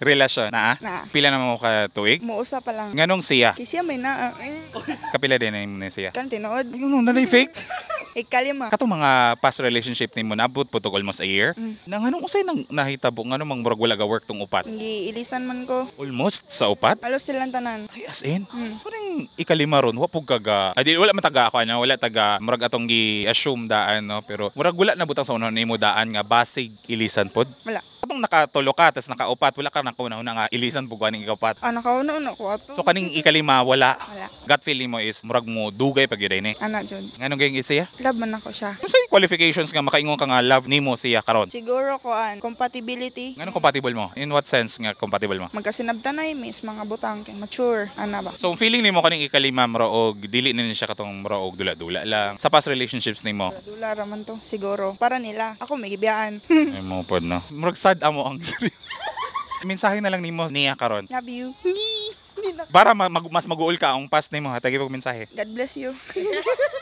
Relasyon na? Na. Pila na mo ka tuig? Muusa pa lang. Nganong siya? Kay siya may naa. Kapila din na siya. Kan tinuod. Yung nalay fake. Ikalima. Katong mga past relationship nimo, naabot po to almost a year. Na nganong usay nang nahitabo, nganong mang murag wala ga work tong upat? Giilisan man ko. Almost sa upat? Halos silang tanan. Ay, as in? Kuning ikalima ron, wa pug kaga. Ay, di, wala man taga ako, ano, wala taga, murag atong gi-assume daan, no? Pero murag wala na butang sa unahon nimo daan nga basig ilisan pod. Wala. Katong nakatulo ka, tas nakaupat, wala ka nakauna nga ilisan pug kaning ikaupat. Ah, nakauna-una ko ato. So kaning ikalima, wala. Wala. Gut feeling mo is murag mo dugay pag yun eh. Ana jud. Nganong gayong siya? Love man ako siya. Ano sa qualifications nga makaingon ka nga love nimo siya karon? Siguro koan, compatibility. Nganong compatible mo? In what sense nga compatible mo? Magkasinabtanay mis mga butang kay mature ana ba. So ang feeling nimo kaning ikalima mura og dili na ni siya katong mura og dula-dula lang sa past relationships nimo? Dula ra man to siguro. Para nila. Ako may gibiyaan. Ay mo pod, no. Murag sad amo ang serious. Mensahe na lang nimo niya karon. Love you. Para mas maguol ka ang past nimo, hatagi pag mensahe. God bless you.